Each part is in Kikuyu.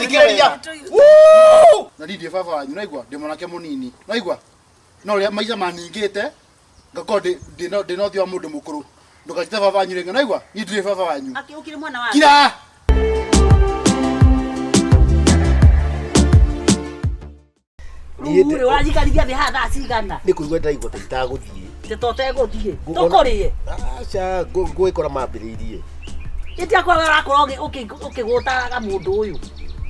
Thikĩrĩria. Na niĩ ndirĩ baba wanyu, naigua ndĩ mwanake mũnini, naigua no ũrĩa maica maningĩte ngakorwo ndĩ na ũthiũ wa mũndũ mũkũrũ. Ndũkanjĩte baba wanyu rĩngĩ, naigua niĩ ndirĩ baba wanyu. Akĩ ũkĩrĩ mwana wake. Kira. Rĩu rĩ, ũranjikarithia thĩ haha thaa cigana? Nĩ kũigua ndĩraigua ta itagũthiĩ. Tĩ to ũtegũthiĩ. Tũkũrĩe. Aca, ngũgĩkora mambĩrĩirie. Ĩti akwa we ũrakorwo ũkĩgũtaraga mũndũ ũyũ.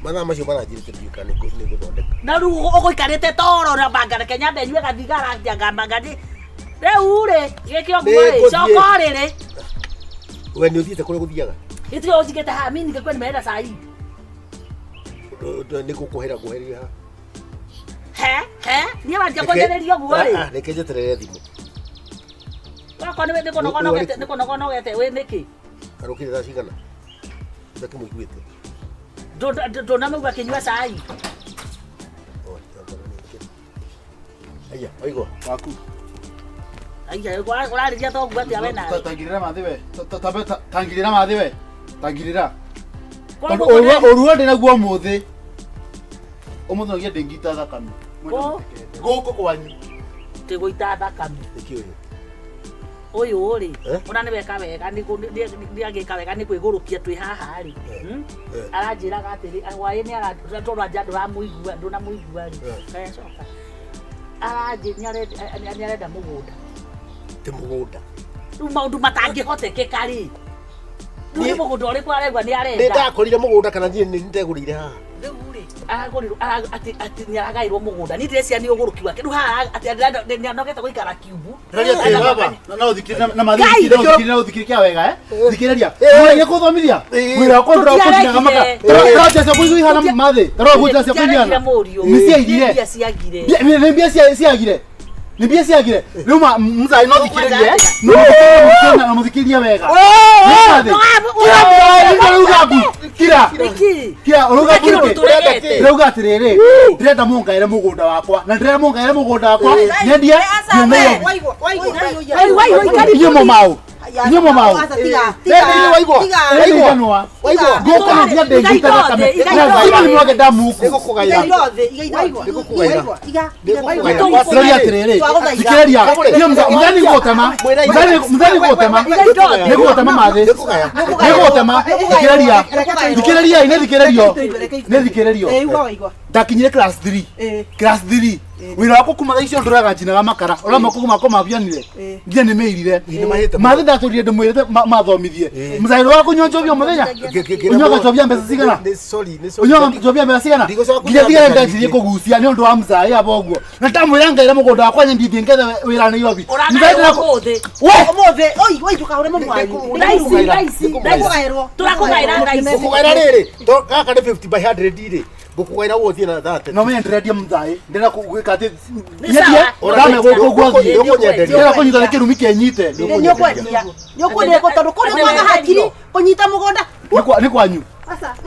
Mathaa macio maranjĩrĩte ndiũĩ kana nĩ gũthondeka. Na rĩu ũgũikarĩte toro na banga reke nyambe nyue gathigara njangamba ngathi. Rĩu rĩ, gĩkĩ ũguo rĩ, Nĩngũthiĩ. coka ũrĩrĩ. We nĩ ũthiĩte kũrĩa gũthiaga? Gĩtigo ũnjigĩte haha, mimi ningekuwa nimeenda saa hii. Nĩ gũkũhera ngũherie haha. He, he, niĩ wanjia kũnjĩrĩria ũguo rĩ. Ah, ah, reke njeterere thimũ. Wakwa nĩ nĩ kũnogonogete wĩ nĩkĩ? Arũkire thaa cigana? Ndakĩmũiguĩte. Ndũnamũigua akĩnyua cai. Oh, Aya, waigua. Waku. Aiya, ũrarĩria ta ũguo atĩa we nawe? Tangirira mathi we. Tangirira mathi we. Tangirira. Koguo Ũruo ndĩ naguo ũmũthĩ. Ũmũthĩ no nginya ndĩngita thakame. Kũ? Gũkũ kwanyu. Tĩ gũita thakame. Nĩkĩ ũyũ? Ũyũ rĩ, Eh? ona nĩ weka wega nĩ agĩka wega nĩ kwĩgũrũkia twĩ haha rĩ. Eh. Eh. Aranjĩraga atĩrĩ, hwaĩ nĩ tondũ anja ndũramũigua, ndũnamũigua rĩ. Eh. Kaya coka. Aranjĩ nĩ arenda mũgũnda. Ti mũgũnda. Rĩu maũndũ matangĩhotekeka rĩ. Rĩu nĩ mũgũnda ũrĩkũ aregua nĩ Nĩ arenda? ndakorire mũgũnda kana niĩ nĩ ndegũrĩire haha. Rĩu rĩ, aragũrirwo atĩ atĩ nĩ aragaĩrwo mũgũnda. Niĩ ndĩreciria nĩ ũgũrũki wake. Rĩu haha atĩ nĩ anogete gũikara kiumbu. Ndĩraria atĩrĩ baba, na ũthikĩrĩrie na mathi Ngai! thikĩrĩria ũthikĩrĩrie na ũthikĩrĩrie kĩa wega eh. Thikĩrĩria. Eh. Mũrĩgie kũthomithia. Eh. Wĩra wakwa ndũra Tũtiaregire. kũnjinaga maka. Tũra cia kũigua ihana mathi. Tũra gwĩta cia kũigua Tũtiaregire mũriũ. Nĩ ciaigire. Nĩ mbia ciagire. Nĩ mbia ciagire. Nĩ mbia ciagire. Rĩu ma mzai no thikĩrĩrie. No na mũthikĩrĩrie wega. Nĩ mathi. Kira mzai ũrauga mbu. Kira. Nĩkĩ? Kira ũrauga Nĩkĩ mbu. ũndũ tũregete? Ndĩrauga atĩrĩrĩ, ndĩrenda mũngaĩre mũgũnda wakwa na ndĩrenda mũngaĩre mũgũnda wakwa nyendie thiĩ Nairobi. Wai, wai, wai, karibu. Inyuĩ mũmau. Inyuĩ mũmau. Waigua. Waigua. Gũkũ no nginya ndĩngita thakame. Iga Na indo thima thĩ. nĩ mwage ndamuku. Nĩngũkũgaĩra. Nĩngũkũgaĩra. Ndĩraria atĩrĩrĩ, thikĩrĩria, niĩ mũthani ngũgũtema, mũthani ngũgũtema, nĩ ngũgũtema mathĩ, Nĩngũkũgaya. nĩ ngũgũtema, thikĩrĩria, thikĩrĩriai, nĩ thikĩrĩrio, nĩ thikĩrĩrio. Ndakinyire class 3 class 3 wĩra wakwa kuma thaa icio ndũraga njinaga makara ũrĩa moko makwa mabianire nginya nĩ mĩirire Nĩmahĩte mũno. mathĩ ndatũrire ndĩmwĩrĩte mathomithie mũcairo wa kũnyua njovi o mũthenya ũnyuaga njovia mbeca cigana Nĩ sorry, nĩ sorry. ũnyuaga njovia mbeca cigana Ndigũcoka nginya kũnyua thigara mbeca ndanjirie nyingĩ. kũgucia nĩ ũndũ wa mũcaĩ aba ũguo na ndamwĩra ngaire mũgũnda wakwa nyendithie ngethe wĩra Nairobi. Ũragaĩrwo ũmũthĩ. We! Thaa ici, thaa ici, thaa ici. Tũrakũgaĩra thaa ici. Ngũkũgaĩra rĩrĩ, to gaka nĩ 50 by 100 rĩ. Ngũkũgaĩra ũguo ũthiĩ na 30. No menye ndĩrendia mũthaĩ ndĩrenda gwĩka atĩ Nĩ nyendie sawa. ndame gũkũ ũguo thiĩ Nĩũkũnyenderia. ndĩrenda kũnyita nĩ kĩrumi kĩnyite tondå kå rä kwaga hakiri kå nyita må gå nda Nĩ kwanyu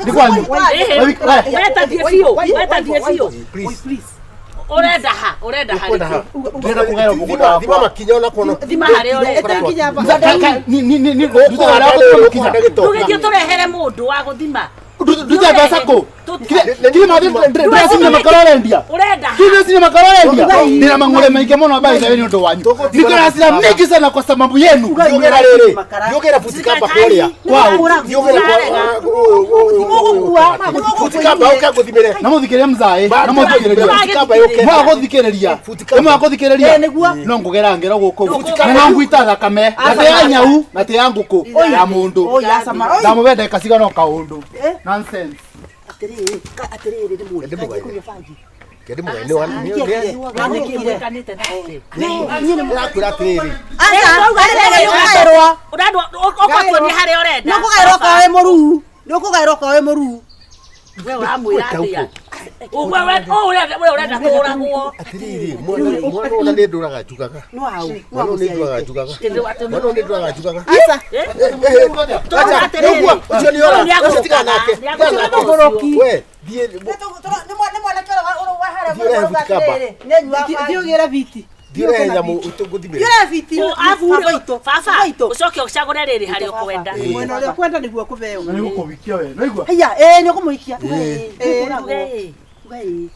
Nĩ kwanyu. Ĩhĩ, wetathie biũ, wetathie biũ. Please. Ũrenda ha? Ũrenda ha Ũkwenda ha? rĩkũ? Ndĩrenda kũgaĩrwo mũgũnda Thima wakwa. makinya ona kuona. Thima harĩa ũrenda. Ũkũhanda rĩrĩ, ũkũhanda gĩtoka. Tũgĩthiĩ tũrehere mũndũ wa gũthima. Ndute mbeca kũ? Kiri mathi ndĩracinya makara ũrendia. Ũrenda ha? Kiri ndĩracinya makara ũrendia. Ndĩna mang'ũrĩ maingĩ mũno by the way nĩ ũndũ wanyu. Niko na hasira mingi sana kwa sababu yenu. Thiũgĩra rĩrĩ, thiũgĩra buti kamba kũrĩa. Kwao. Thiũgĩra buti kamba ũke ngũthimĩre. Na mũthikĩrĩrie mzaĩ. Na mũthikĩrĩrie. Buti kamba yũke. Mwaga gũthikĩrĩria. Buti kamba. Mwaga gũthikĩrĩria. No ngũgera ngero gũkũ. Na no ngwita thakame. Na ti ya nyau na ti ya ngũkũ. Ya mũndũ. Ndamũhe ndagĩka cigana o kaũndũ. Nonsense. Nĩkĩ mwĩkanĩte nake? Ndĩrakwĩra atĩrĩrĩ, Ũrendwo ũkatuonia harĩa ũrenda. nä kå gaä rwo kawe må ruu nä kå gaä rwo kawe må ruu We ũramwĩra atĩa? Ũguo we ũrenda tũragwo. atĩrĩrĩ, mwana ũyũ na nĩ ndũraga njugaga. Mwana ũyũ nĩ ndũraga njugaga. Mwana ũyũ nĩ ndũraga njugaga. Tũrauga atĩrĩrĩ. Ũcio nĩ ora, ũcio tigana nake. Tigana nake. We, thiĩ nä mwanake å rä wa Thiĩ ũrehe buti kamba. Thiä å gä re biti. Ndiũrehe nyamũ ngũthimĩre. Ndiũrehe biti. Baba itũ. Baba, ũcoke ũcagũre rĩrĩ harĩa ũkwenda. Mwena ũrĩa ũkwenda nĩguo ũkũheo. Na nĩgũkũhikia we. Nĩwaigua? Haiya, ĩĩ nĩũkũmũhikia. Ĩĩ. Uge ĩĩ.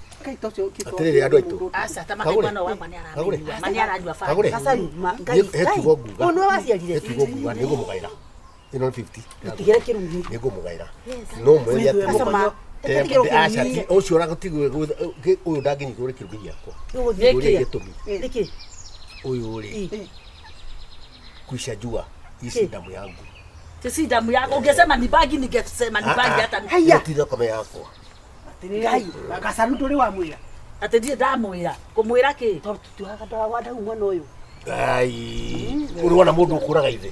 Atĩrĩrĩ andũ aitũ. Aca ta makaigua no wakwa nĩaranyua. Ma nĩaranyua baba. Kagũre. Gacaru, ma Ngai. He kiugo nguga. Ũyũ nĩwe waciarire. He kiugo nguga nĩngũmũgaĩra. Ĩno nĩ 50. Tigĩre kĩrumi. Nĩngũmũgaĩra. No mwĩre atĩrĩ. Gacama. Aca ti ũcio ũragũtigwo ũyũ ndangĩnyitwo nĩ kĩrumi gĩakwa. Ũgũthiĩ. Ũrĩa gĩtũmi. Nĩkĩ? Ũyũ rĩ kuisha jua ici damu yangu. Ti damu yako. Ungesema ni bangi ningesema ni bangi hata. Haiya. Ti thakame yakwa. Ngai. Gacaru ndũrĩ wamwĩra. Atĩ ndirĩ ndamwĩra. Kũmwĩra kĩ? Tondũ tũtiugaga ndawanda mwana ũyũ. Ai, ũrĩ wona mũndũ ũkũraga ithe.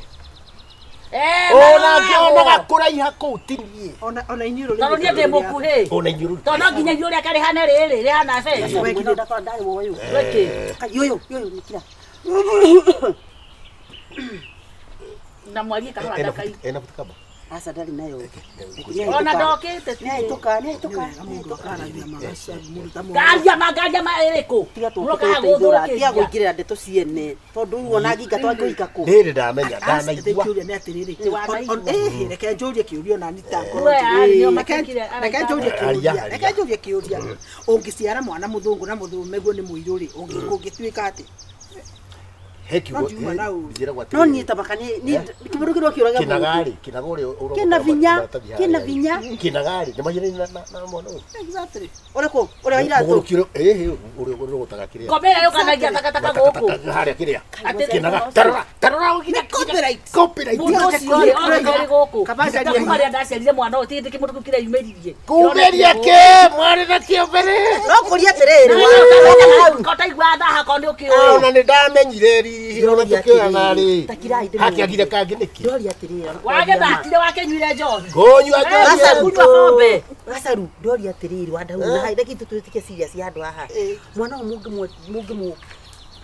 Eh, Ona ngĩonaga kũraiha kũu ti niĩ. Ona inyuĩ rũrĩrĩ. Tondũ niĩ ndĩ mũkuhĩ. Ona inyuĩ Tondũ no nginya inyuĩ rĩake rĩhane rĩrĩ rĩhana benjũ. Mwana ndakorwo ndarĩ woyũ. Gwĩkĩ? Kai ũyũ, ũyũ nĩkira. Na mwarie kahora ndakai. Ena butikaba. Aca ndarĩ nayo. Ona ndokĩte. Nĩahĩtũka, nĩahĩtũka. Ngaria ma ngaria ma ĩrĩkũ? Tiga Mũrokaga tũgũteithũra, tiga gũthũkĩria. gũingĩrĩra ndeto ciene. Tondũ rĩu ona nginga twangĩũhika kũ. Rĩrĩ ndamenya, ndanaigua. Kĩũria nĩ atĩrĩrĩ. Reke njũrie kĩũria ona niĩ ta ngorwo We, njũrie. nĩo Reke matekire, reke njũrie Aria, kĩũria. aria. Reke njũrie kĩũria. Ũngĩciara mwana mũthũngũ na mũthũmeguo nĩ mũirũ rĩ, ũngĩtuĩka atĩ? He kiugo No ngiuma na ũru. njĩragwo atĩrĩrĩ. No niĩ ta maka nĩ kĩmũndũ kĩrĩa kĩũraga mũndũ. Kĩnagarĩ, kĩnaga ũrĩa ũrogotera Kĩna vinya, maratathi harĩa. kĩna vinya. Kĩnagarĩ, nĩ mahianaine na mwana ũyũ. Exactly. Ũrĩkũ? Ũrĩa wa iratũ. Mũgũrũki ũrĩa, ĩhĩ, ũrĩa ũrogotaga kĩrĩa. Ngombe ĩrĩa yũkanagia takataka gũkũ. Harĩa kĩrĩa. Atĩ- Kĩnaga, tarora, tarora ũgire. Nĩ copyright. Copyright. Mũndũ ũcio rĩ, okĩte arĩ gũkũ. Kaba Ta kuma rĩrĩa ndaciarire mwana ũyũ, ti hĩndĩ kĩmũndũ kĩu kĩreyumĩririe. Kumĩria kĩ, mwarĩ nakĩo mbere. No kũria atĩrĩrĩ. Ko taigua thaha ko nĩ ũkĩũĩ. Ona nĩ ndamenyire rĩ, ona tũkĩoyana rĩ. Ta kirai ndĩmũrie. Hakĩagire kangĩ nĩkĩ? Ndĩroria atĩrĩrĩ. Wagĩthakire wakĩnyuire njohi. Kũnyua njohi. Gacaru. Kunyua bombe. Gacaru, ndĩroria atĩrĩrĩ wandau na hai reke tũtuĩke serious ya andũ haha. Mwana ũyũ mũngĩmũ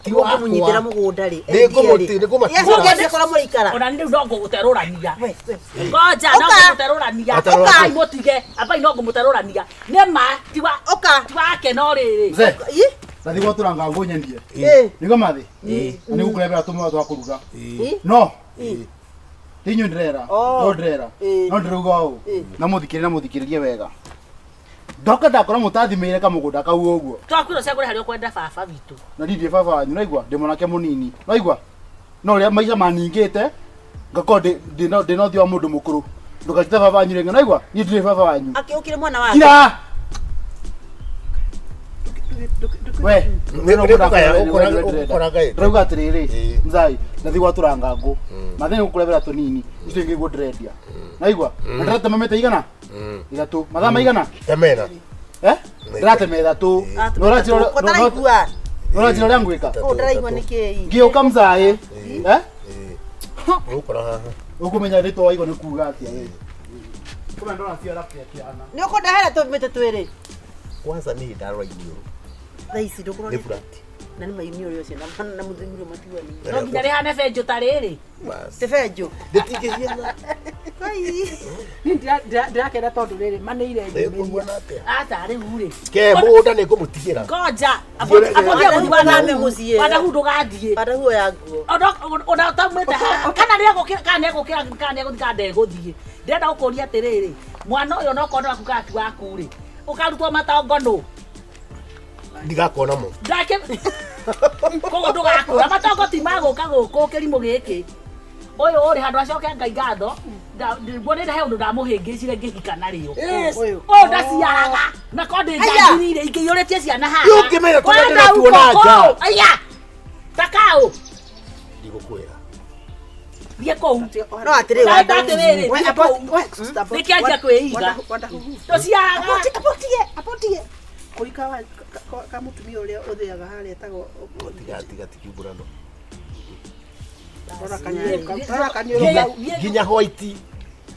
Ti wakwa. mũngĩmũnyitĩra mũgũnda rĩ. Nĩngũmũtiga. Nĩngũmũtiga mũikara. Ona nĩ rĩu no ngũgũterũrania. We, we. Ngoja no Ũka. ngũmũterũrania. Aterũra Ũkai mũtige. Ambai no ngũmũterũrania. Nĩ ma tiwa Ũka. ti wake no rĩrĩ. Mzee, Ĩ? ndathi gwatũranga ngũ nyendie. Ĩ. Nĩguo mathĩ? Na nĩgũkũrehera tũmwe twa kũruga. Ĩ? No. Ti inyuĩ ndĩrera. Oh. No ndĩrera. Ĩ. No ndĩrauga ũũ. Na mũthikĩrĩrie na mũthikĩrĩrie wega. Ndoka ndakora mũtathimĩire kamũgũnda kau ũguo. Twakwĩra ũcagũre harĩa ũkwenda baba witũ. Na niĩ ndirĩ baba wanyu, naigua? Ndĩ mwanake mũnini. Naigua? No ũrĩa maica maningĩte, ngakorwo ndĩ na ũthiũ wa mũndũ mũkũrũ. Ndũkanjĩte baba wanyu rĩngĩ, naigua? Niĩ ndirĩ baba wanyu. Akĩũkire mwana wake. Kira! We, Nĩngũgaya, ũkoraga ĩ. ndĩrauga atĩrĩrĩ, Ĩ. mzai, ndathi gwatũranga ngũ. Mathĩ nĩngũkũrebera tũnini, icio ingĩ guo ndĩrendia. Naigua? Na ndĩratema mĩtĩ igana? Ithatũ. Mathaa maigana? Temena. Eh? Ndĩratema ithatũ. Na ũranjĩra Ko ndaraigua. ũranjĩra ũrĩa ngwĩka? Ũũ ndaraigua nĩkĩĩ? Ngĩũka mzaĩ, eh? Ũgũkora haha. Ũkũmenya rĩtwa waigua nĩ kuga atĩa we. Kũmenya ndona ciara kĩa kĩana. Nĩ ũkũndehera tũmĩtĩ twĩrĩ. Kwanza nĩ ndarora iniũrũ. Thaa ici ndũkũrora. Nĩ flat. Na nĩ mainiũrũ ũcio na mũthuri matiganĩire. No nginya rĩhane benjũ ta rĩrĩ. Bas. Ti benjũ. Rĩtingĩhiana. Niĩ ndĩrakena tondũ rĩrĩ manĩire nyumĩria. Nĩngũmuona atĩa? Aca rĩu rĩ. Ke mũgũnda nĩngũmũtigĩra. Ngoja. Abotia gũthiĩ Wandau mũciĩ. Wandahu ndũgathiĩ. Wandau ya nguo. Ona ũtaumĩte haha. Kana nĩegũkĩra kana nĩegũkĩra kana nĩegũthiĩ kana ndegũthiĩ. Ndĩrenda gũkũria atĩrĩrĩ. Mwana ũyũ onokorwo nĩ waku kana ti waku rĩ. Ũkarutwo matongo nũ? Ndigakona mo. Ndake koguo ndũgakũra matongo ti magũka gũkũ kĩrimũ gĩkĩ. Ũyũ ũrĩ handũ acoke Ngai ngatho nguonire he ũndũ ndamũhĩngĩcire ngĩhika narĩo. Ũyũ. Ũyũ ndaciaraga na ko ndĩ njagirire ingĩiyũrĩtie ciana haha. Rĩu ũngĩmenya tũrĩa Wanda ndĩratuona uko nja. kũu. Aya. Ta kaũ. Ndigũkwĩra. Thiĩ kũu. No atĩrĩrĩ Ndauga wandau. atĩrĩrĩ, We, thiĩ about- kũu. we, sister, about- Nĩkĩanjia kwĩiga. Wandau. Tũciaraga. Abotige, abotige. Kũika ka mũtumia ũrĩa ũthĩaga harĩa etagwo Tiga tiga tikiumburano. rora kaniũrũ kau Nginya white.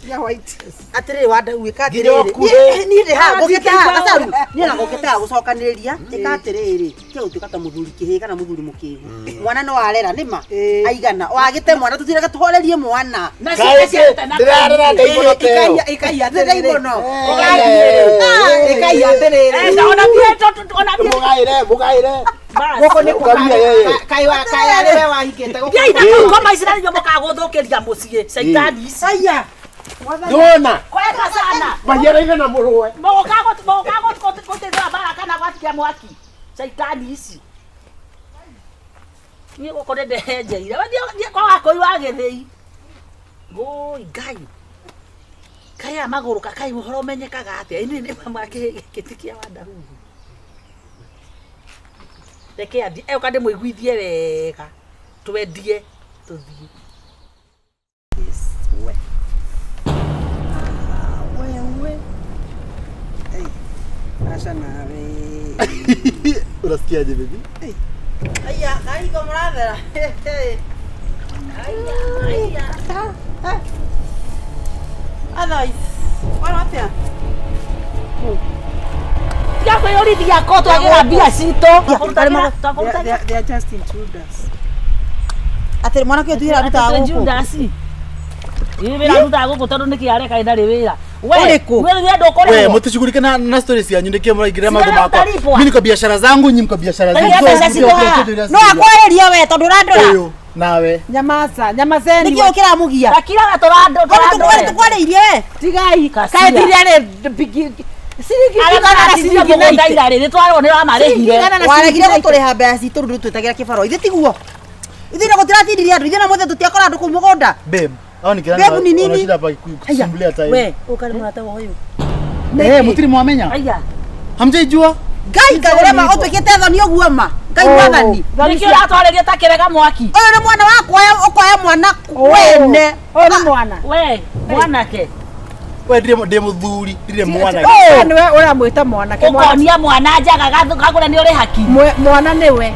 ya white. Atĩrĩrĩ wandau ĩka Nginya atĩrĩrĩ. ũkuhĩ. Niĩ ndĩ haha ngũkĩte haha gacaru. Niĩ na ngũkĩte haha gũcokanĩrĩria. Ĩka atĩrĩrĩ. Tiga gũtuĩka ta mũthuri kĩhĩ kana mũthuri mũkĩgu. Mwana no arera nĩma. Aigana. Wagĩte mwana tũtireke tũhorerie mwana. Na ciana ciarĩte na Ndĩrarora ndaimono ta ĩyo. Ĩkai atĩrĩrĩ. Ndaimono. Ĩkai atĩrĩrĩ. Enda ona niĩ ona niĩ Mũgaĩre, mũgaĩre. Gũkũ nĩ Ũkaria yeye. Kai wa kai arĩ we wahikĩte gũkũ. Thiĩ na kũu ngoma ici na nĩguo mũkagũthũkĩria mũciĩ. Caitani ici. Aya. Ndona. Kwega sana. Mahiara na mũrũwe. Mũgũka gũteithũra mbara kana gwatikia mwaki. Caitani ici. Niĩ gũkũ nĩ ndehenjeire. We thiĩ kwa Wakũi wa Gĩthĩi. Ngũi Ngai. Kaĩ aya magũrũka kaĩ ũhoro ũmenyekaga atĩa? Ĩĩ nĩ mama gĩtĩ kĩa Wandahuhu. Reke athiĩ eũka ndĩmũiguithie wega. Twendie tũthiĩ. Wewe. Aca nawe. Unasikiaje baby? Aya, kaiko mũrathera. Aya, aya. Otherwise, wona atĩa? Tiga kwĩyũrithia ko twagĩra mbia citũ. They are just intruders. Atĩrĩ mwanake ũyũ tuire arutaga gũkũ. Judas. Ĩ wĩra arutaga gũkũ tondũ nĩkĩ areka ĩndarĩ wĩra. We, Ũrĩkũ? we rĩrĩa ndũkũrĩhwo. We, mtishughulike na stories yanyu ndikie mraingiria maũndũ Sigara makwa. utalipwa. Mimi niko biashara zangu, nyinyi mko biashara zenu. Tagĩra mbeca citũ haha. No akwarĩria we tondũ ũrandora. Ũyũ nawe. Nyamaza, nyamazeni. Nĩkĩ ũkĩramũgia? Takiraga tũrandũ Kwani tũrandũ. tũkwarĩirie we? Tigai. Kacia. Kaĩ thiria rĩ bigi ciringi Arĩa igana na maratinire ciringi mũgũnda 90. ira rĩ, nĩtwarwo nĩ wamarĩhire. Igana na Waregire ciringi gũtũrĩha mbeca citũ rĩu twĩtagĩra kĩbaro. Ithuĩ tiguo. Ithuĩ na gũtiratindirie andũ, ithuĩ na mũthĩ tũtiakora andũ kũu mũgũnda. Babe, hao ni kirani. Babe ni nini? Wanashinda hapa kusumbulia time. We, ũkarĩ mũrata wa ũyũ. Eh, mutiri mwamenya? Aya. Hamjaijua? Ngai kagũre ma ũtuĩkĩte thoni ũguo ma. Ngai mwathani. Nĩkĩo ũratwarĩria ta kĩrega mwaki. Ũyũ nĩ mwana wakwa ũkoya mwana wene. Ũyũ nĩ mwana. We, mwanake. We ndire ndi muthuri, ndire mwana. Ũyũ nĩwe ũramwĩta mwanake. Mwana- Ũkonia mwana njaga kagũre nĩ ũrĩ haki. Mwana nĩwe.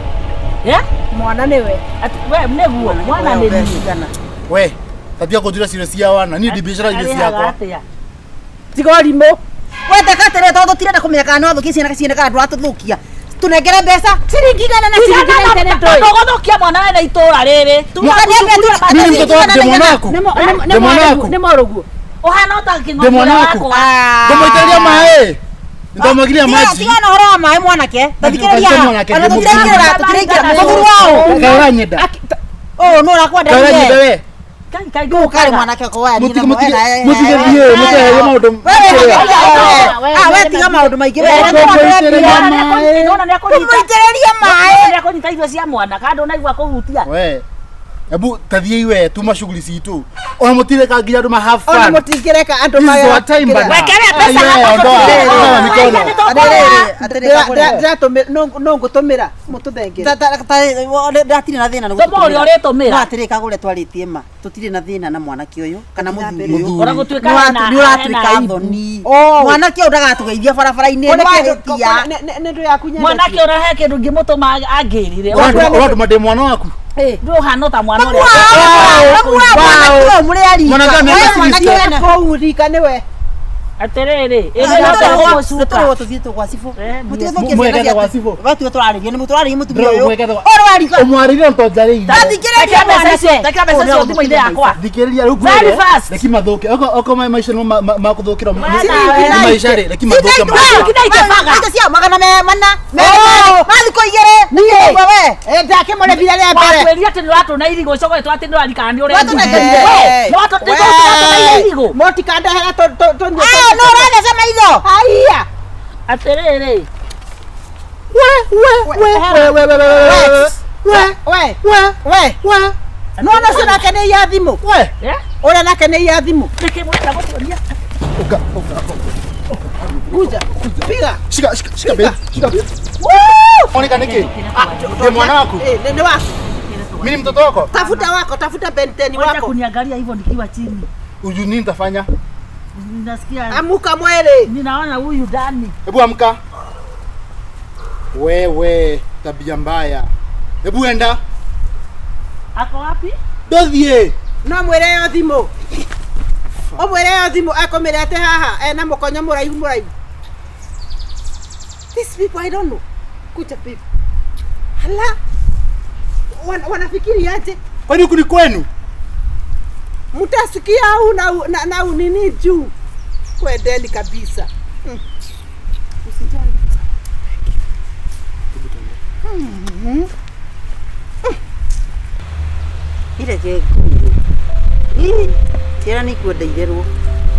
Eh? Mwana nĩwe. Ati we nĩguo mwana nĩ niĩ. We, tabia kũnjũra cirio cia wana, niĩ ndi biashara irio Arĩhaga ciakwa. atĩa? Tiga ũrimũ. We teka atĩrĩ tondũ tũtirenda kũmenya kana no athũkie ciana ciene kana ndũratũthũkia. Tũnengere mbeca. Ciringi igana na ciringi 90 nĩ ndũĩ. Ndũgũthũkia mwana wene itũra rĩrĩ. Mimi ni mtoto wako, ndi mwana wako. Ndi mwana wako. Nĩ mũrũguo. Ũhana ota Ndi kĩng'ombe mwana wako. wakwa. Ndamũitĩrĩria maĩ. Ndamwagiria maji. Tiga na ũhoro wa maĩ mwanake. Tathikĩrĩria. Ndũkaite mwanake, Ona ndi tũtiraingĩra tũtiraingĩra mũthuri wao. Kaĩ ũranyenda? Ũũ nũ ũrakwenda Kaĩ ũranyenda we? we? Kai kai Ndũ karĩ mwanake ũkoya Mũtige mũtige mũtige thiĩ, mũtige maũndũ. We tiga maũndũ maingĩ we. Nona nĩ akũnyita. Kũmũitĩrĩria maĩ. Nĩ akũnyita irio cia mwana kana ndũnaigua kũhutia. We. Ebu tathiĩ we tuma shughuli citũ. Ona mũtireka nginya andũ ma have Ona fun. mũtingĩreka andũ This is our time bana. Wekerea pesa Aye, hapa ondoa, tũtireka. ondoa mikono. No ngũtũmĩra mũtũthengere. Ndatirĩ na thĩna Tũma ũrĩa ũrĩtũmĩra. No atĩrĩ kagũre twarĩtie ma tũtirĩ na thĩna na mwanake ũyũ kana mũthuri ũyũ. Mũthuri. Ona gũtuĩka Nĩ ũratuĩka thoni. Mwanake ũyũ ndagatũgeithia barabara-inĩ nĩ wahĩtia. Nĩ ndũ yaku nyendete. Mwanake ũrĩa he kĩndũ ingĩmũtũma angĩrire. Ũratũma ndĩ mwana waku. Ndũ ũhana ota mwana ũrĩa. Mwanake ũyũ mũrĩ arika. Mwanake wa mĩaka Ũyũ mwanake 60. wena. Kũu rika nĩwe. Atĩrĩrĩ, ĩno no tũgũmũcuka. Tũrĩrwo tũthiĩte gwa cibũ. Mũtigũthũkie Mwekete ciana gwa ciaku. cibũ. We tiwe tũrarĩria nĩ mũtũrarĩria mũtumia ũyũ. Mwekete gwa- Ũyũ warika. Ũmwarĩrie ntonjarĩirie. Tathikĩrĩria Tekira mbeca icio, mwanake. tekira mbeca icio thimũ-inĩ yakwa. Thikĩrĩria rĩu Very ngwĩre, fast. reki mathũke. Oko maica nĩmo makũthũkĩra. Wena, Nĩ maica rĩ, reki mathũke Ciringi naite baga. Indo cia magana me mana. Mathikũ igĩrĩ. Niĩ. Nĩguo we. Ndakĩmũrĩhire rĩa mbere. Wakwĩrire atĩ nĩũratũna irigũ ũcoke ũgĩtwĩra atĩ nĩũrarikana nĩ ũrendirie. Watũnengerire. We, nĩwatũna irigũ. Mũtikandehera tũnyue. Aya no ũratheca maitho. Haiya. Atĩrĩrĩ, We, we, we, we, we, we, we, We. we, We. we, Nona ũcio nake nĩ iya thimũ. we. eh? Ũrĩa nake nĩ iya thimũ. Nĩkĩ mũrenda gũtuonia? Ũka, ũka, ũka. Kuja. Piga. Shika, shika, shika babe, shika babe. Oneka nĩkĩ? Ndĩ mwana waku? Nĩ waku. Mimi ni mtoto wako? Tafuta wako, tafuta Benteni Wacha wako. kuniangalia hivyo nikiwa chini. Uju nini nitafanya? Ninasikia Amuka mwele. ninaona huyu ndani. Hebu amka. Wewe, tabia mbaya. Hebu enda. Ako wapi? Ndothiĩ. No mwĩre yo thimũ. Ũmwĩre yo thimũ ekũmĩrete haha ena mũkonyo mũraihu mũraihu. These people I don't know. Kuja people. Hala. Wanafikiri aje? Kwani huku ni kwenu? Mtasikia au na unini juu. Kwendeni kabisa. Usijali. Reke ngwĩre. Ĩ, ciana nĩ ikwenda irerwo.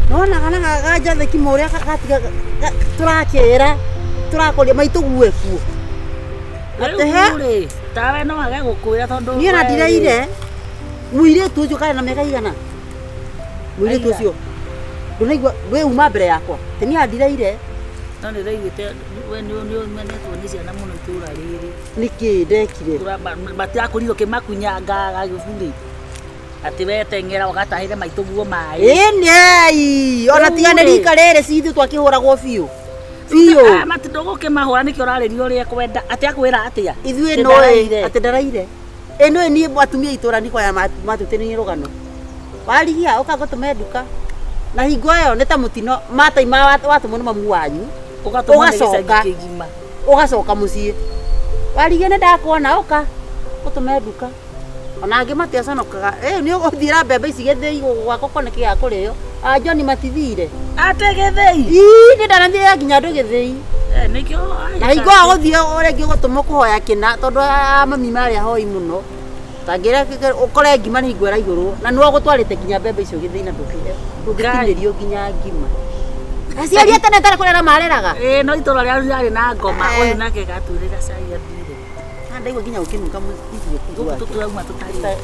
Nona kana gajatheki mũrĩa gatiga tũrakera tũrakoria maitũ gue kuo. Atĩ he Rĩu rĩ, tawe no age gũkwĩra tondũ niĩ na we rĩ, ndiraire mũirĩtu ũcio karĩ na mĩaka igana mũirĩtu Aigana. ũcio ndũnaigua we uma mbere yakwa tĩ niĩ andiraire No nĩ ndaiguĩte we nĩ ũmenetwo nĩ ciana mũno itũra rĩrĩ. nĩkĩ ndekire Matirakũrirwo kĩmakunyangaga gĩburi. Atĩ we teng'era ũgatahĩre maitũguo maĩ. ĩnĩei ona Rĩu tiga nĩ rĩ. rika rĩrĩ cithu twakĩhũragwo biũ biũ Ndũgũkĩmahũra nĩkĩo ũrarĩria ũrĩa ekwenda. Atĩ akwĩra atĩa? Ithuĩ Atĩ nũĩ ndaraire. atĩ ndaraire ĩ nũĩ niĩ atumia itũra nĩkwaya matũtĩrĩire rũgano warigia ũkanga tũme nduka na hingo ĩyo nĩ ta mũtino mataima watũmwo nĩ mamu wanyu Ũgatũmwo nĩ gĩcagi Ũgacoka. kĩgima. ũgacoka mũciĩ warigia nĩ ndakuona ũka ũtũme nduka ona angĩ matiaconokaga ĩ nĩ ũgũthiĩra mbembe ici gĩthĩi gwakwa kone kĩa kũrĩo a John matithire Atĩ gĩthĩi. ii nĩ ndanathire nginya andũ gĩthĩi Eh, nĩkĩo na hingo wa gũthiĩ rĩngĩ gũtũmwo kũhoya kĩna tondũ a mami marĩ ahoi mũno tangĩra ũkore ngima nĩ hingo ĩraihũrwo na nĩwe ũgũtwarĩte nginya mbembe icio gĩthĩi na ndũngĩtinĩrio nginya ngima aciari a tene tarĩ kũrera mareraga Ĩ no itũra rĩaru rĩarĩ na ngoma Eh. ũyũ nake gatwĩrĩra cai athire. Na ndaigua nginya ũkĩnunga irio kũu Gũkũ gwake. tũturauma tũtarĩ.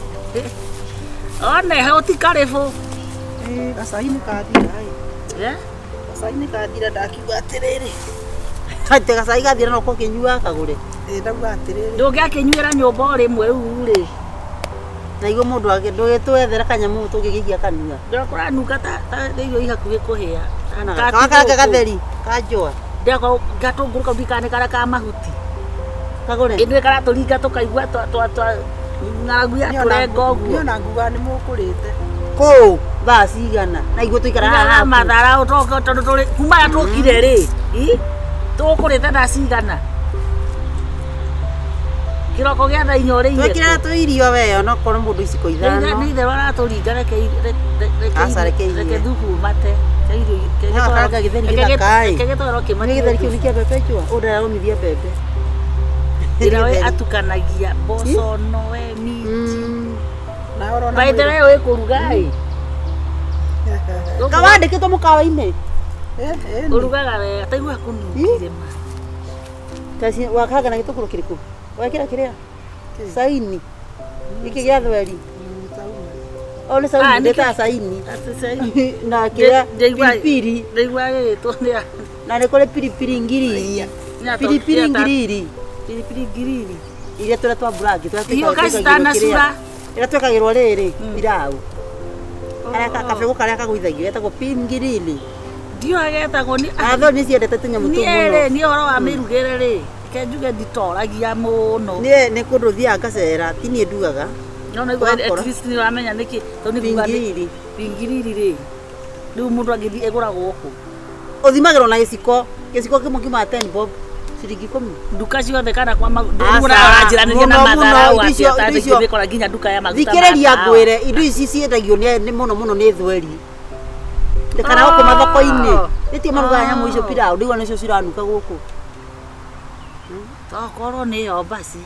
One gũtikarĩbũ. Ĩ, gacai nĩ kathira ĩ. Eh? Gacai nĩ kathira ndakiuga atĩrĩrĩ. Atĩ gacai gathira no ũkĩnyua kagũre Ĩ, ndauga atĩrĩrĩ. Ndũngĩakĩnyuĩra nyũmba o rĩmwe rĩu rĩ. na igua mũndũ ndũgĩtwethere kanyamũ tũngĩgĩikia kanua Ndĩrakũranuka ta ta irio i hakuhĩ kũhĩa. kakaranga gatheri kanjũa Ndĩrako gatũngũrũ kau ndikane karĩa ka mahuti. kagũre Ĩndĩ karatũringa tũkaigua twa twa twa ng'aragu ya Niĩ ona tũrenga niĩ ũguo. ona ngugaga nĩ mũkũrĩte. kũu thaa cigana na iguo tũikara haha Haha hakuhĩ. mathara ũtoke tondũ tũrĩ kuma rĩa tũkire rĩ. Ĩ? Tũkũrĩte thaa cigana. Kĩroko gĩa thaa inya ũrĩire. twekĩraga tũirio we onokorwo mũndũ iciko ithano Nĩ itherũ aratũringa reke Aca, reke irie. reke thubu mate. No, karanga gĩtheri gĩthaka-ĩ. Reke gĩtwaro nĩ gĩtheri kĩu nĩ kĩa mbembe njũa ũũ ndararũmithia mbembe Ĩra we Gĩtheri. atukanagia mboco nowe minji. Na ũrona By the mwĩrĩ- way wĩ kũruga ĩ. Kawandĩkĩtwo mũkawa-inĩ Ĩ, ĩ, nĩ. Ũrugaga wega taigua kũnungire ma. Wakanga na gĩtũngũrũ kĩrĩkũ wekĩra kĩrĩa saini gĩkĩ gĩa thweri o nĩ Ah, saini nĩkĩ- ndĩtaga saini Atĩ cai- na kĩrĩa Ndaigua- piripiri Ndaigua gĩgĩtwo nĩ na nĩ kũrĩ piripiri ngiriri piripiri ngiriri Piripiri ngiriri. iria tũrĩa twa mburangi tũrĩa Irio twĩkagĩrwo kacitana kĩrĩa cura. ĩrĩa twĩkagĩrwo rĩrĩ pilau karĩa kabegũ karĩa kagũithagio getagwo pingirili Ndiũĩ getagwo nĩ athoni nĩ ciendete tũnyamũ tũu niĩ rĩ mũno niĩ ũhoro wa mĩrugĩre rĩ reke njuge nditoragia mũno. niĩ nĩ kũndũ thiaga ngacera ti niĩ ndugaga No naigua at Wakora. least nĩ ũramenya nĩkĩ tondũ nĩ kuga nĩ pingirili pingiriri rĩ rĩu mũndũ angĩthiĩ ĩgũragwo kũ ũthimagĩrwo na gĩciko gĩciko kĩmwe kiumaga 10 bob ciringi ikũmi nduka ciothe kana kwa Aca, ũranjĩranĩria na mũno, mũno, matharau indo atĩ icio- indo icio- atangĩmĩkora nginya nduka ya maguta ma thikĩrĩria tawa. ngwĩre indo ici ciendagio nĩ mũno mũno nĩ thweri kana gũkũ mathoko-inĩ nĩtio marugaga nyamũ icio pilau ndĩgua nĩcio ciranuka gũkũ Tokorwo nĩyo basi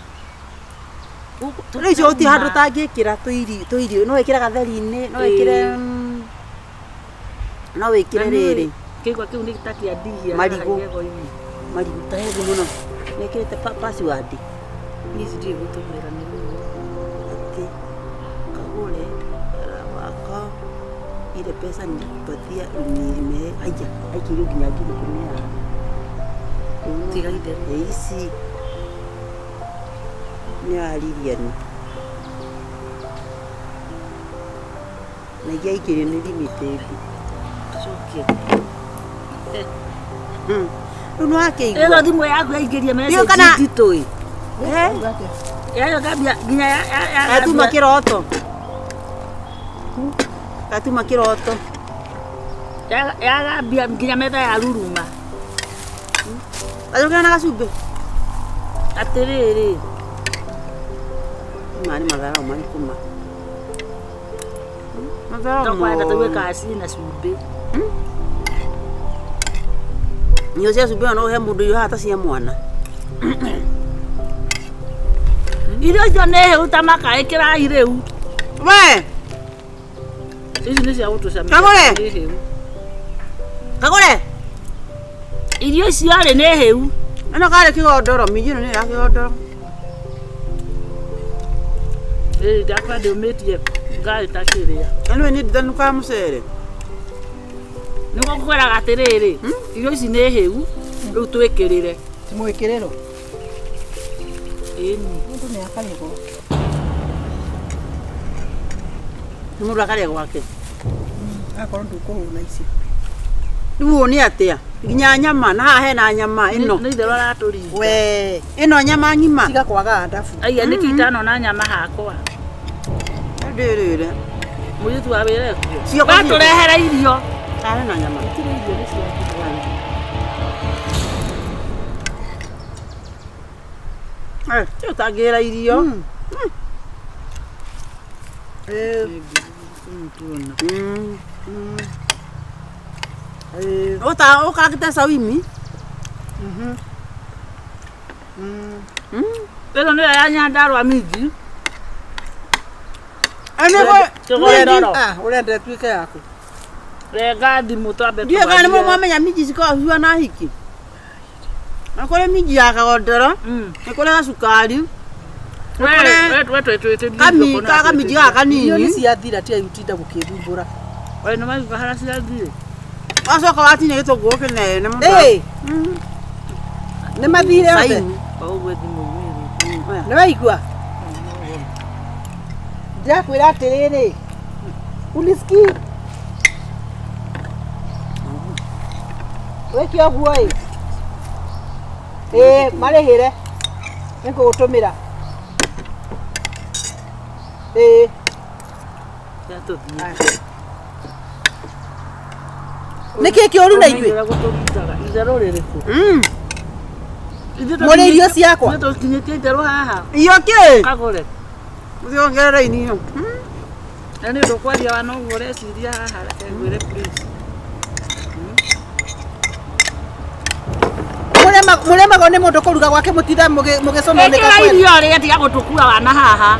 Gũkũ rĩu icio gũtirĩ handũ tũrauma. ũtangĩkĩra tũirio tũirio no wĩkĩre gatheri-inĩ no wĩkĩre Ĩĩ. no wĩkĩre Na niĩ rĩrĩ kĩigua kĩu nĩ ta kĩa ndihia Marigũ. haha igego-inĩ. marigũ ta hebu mũno mekĩrĩte password Niĩ ndiũĩ gũtũmĩra nĩ ruo. atĩ kagũre wako ile pesa nilikupatia unime aija aikĩrio nginya 10,000 ya Tiga itherũ. Ĩ, ici nĩ ya Lilian na ingĩ aikĩrio nĩ limited Tũcokie. Rĩu nĩ Ĩno wakĩigua thimũ yaku yaingĩria Ndiũĩ message kana- nditũ ĩ. Eh? Yayo ngambia nginya gatuma kĩroto gatuma kĩroto yagambia nginya metha ya ruruma. gacokera na gacumbĩ Atĩrĩrĩ maya nĩ matharau marĩkũ ma matharau tokwenda tũigue mo kaci na cumbĩ. irio cia cumbĩ no ũhe mũndũ irio haha ta cia mwana Irio icio nĩ hĩu ta makaĩ kĩrai rĩu. We. Ici nĩ cia gũtũcamia. Kagũre. Nĩ hĩu. Kagũre. Irio icio rĩ nĩ hĩu. Ĩno karĩ kĩgondoro, minji ĩno nĩ ya kĩgondoro. Ĩĩ ndakwa ndĩũmĩtie ngarĩ ta kĩrĩa. Ĩno nĩ ndithanukaga mũcere. Nĩguo ngũkwĩraga atĩrĩrĩ, irio ici nĩ hĩu, rĩu twĩkĩrĩre. Ti mwĩkĩrĩrwo. Ĩni. Mũndũ nĩ akarĩa gwake. Nĩ mũndũ akarĩa gwake. Akorwo ndũkũhũna icio. Rĩu ũũ nĩ atĩa? Nginya nyama na haha hena nyama ĩno. Nĩ itherũ aratũringa. We. Ĩno nyama ng'ima. Tiga kwaga ndabu. Aiya nĩkĩ itanona nyama hakwa. Ndĩrĩre. Mũirĩtu wa wĩra ekuo. Cioko Watũrehere irio. Harĩ na nyama. Itirĩ irio nĩ ciathira. Eh, ti ũtangĩra irio. Ũta ũkarangĩte cawimi. Ĩno nĩyo ya Nyandarua minji. Ĩno Ah, ũrenda ĩtuĩke yaku. Renga thimũ twambe ndiũĩ kana nĩ twarie. mwamenya minji cikoragwo cihuana hiki. Nĩ kũrĩ minji ya kagondoro, nĩ kũrĩ gacukari, We we we twĩtĩtie kami ka kamiji gaka Irio nĩ kanini. ciathira tiga itinda gũkĩthumbũra. We nĩ maigua harĩa ciathiĩ. Wacoka watinia gĩtũngũrũ kĩnene mũno. Ĩĩ. Nĩ mathire othe. Caimu. O ũguo thimũ igĩrĩ. Nĩ waigua? Ndĩrakwĩra atĩrĩrĩ. Unisikii? Wĩke ũguo ĩ. Ĩĩ marĩhĩre. Nĩngũgũtũmĩra. Ĩĩ. Ciatũthiĩ. Nĩkĩ kĩũru na ithuĩ? Ũrĩa gũtũringaga. Itherũ rĩrĩkũ? Ithuĩ Mũrĩ irio ciakwa? Ithuĩ tũkinyĩtie itherũ haha. Irio kĩ? Kagũre. Ũthiongerere irio. Na nĩ ũndũ kwaria wa noguo ũreciria haha reke ngwĩre please. Mũremagwo nĩ mũndũ kũruga gwake mũtinda mũgĩcononeka Ĩkĩra kwene. irio rĩrĩa tiga gũtũkua wana haha.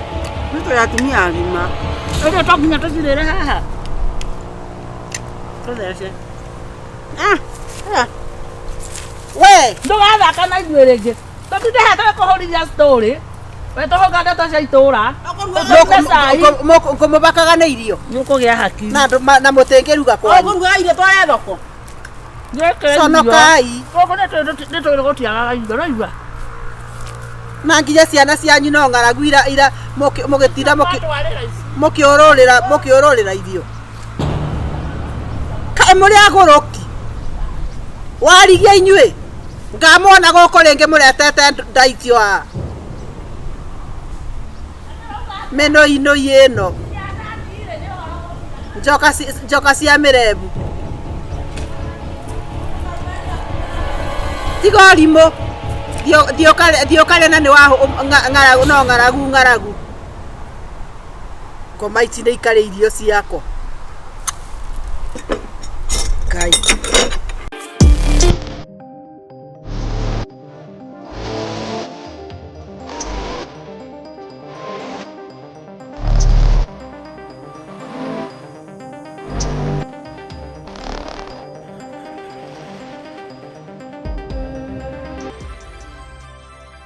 Nĩ tũrĩ atumia agima. Ĩrĩa to nginya tũcirĩre haha. Tũthece. Ah, ah. We. Ndũgathaka na ithuĩ rĩngĩ. Tũtinde haha tũgĩkũhũrithia story. We tũhũnga ndeto cia itũra. Tũnyue cai. Ngũmũbakaga na irio. Nĩ ũkũgĩa hakiri. Na andũ na mũtingĩruga kwanyu. Ũkũruga irio tware thoko. Nĩkĩra irio. Conokai. Gũkũ nĩ tũĩ gũtiagaga irio ũraigua. Na nginya ciana cianyu no ng'aragu ira ira mũgĩtinda Watwarĩra ici. mũkĩũrũrĩra mũkĩũrũrĩra irio. Kaĩ mũrĩ agũrũki. Warigia inyuĩ. Ngamwona gũkũ rĩngĩ mũretete ndaitio haha. Mĩnũinũi ĩno. Njoka cia mĩrembu. Tiga ũrimũ. Thiĩ ũkarĩe na nĩ wa ng'aragu no ng'aragu ng'aragu. Ngoma ici nĩ ikarĩa irio ciakwa. Ngai.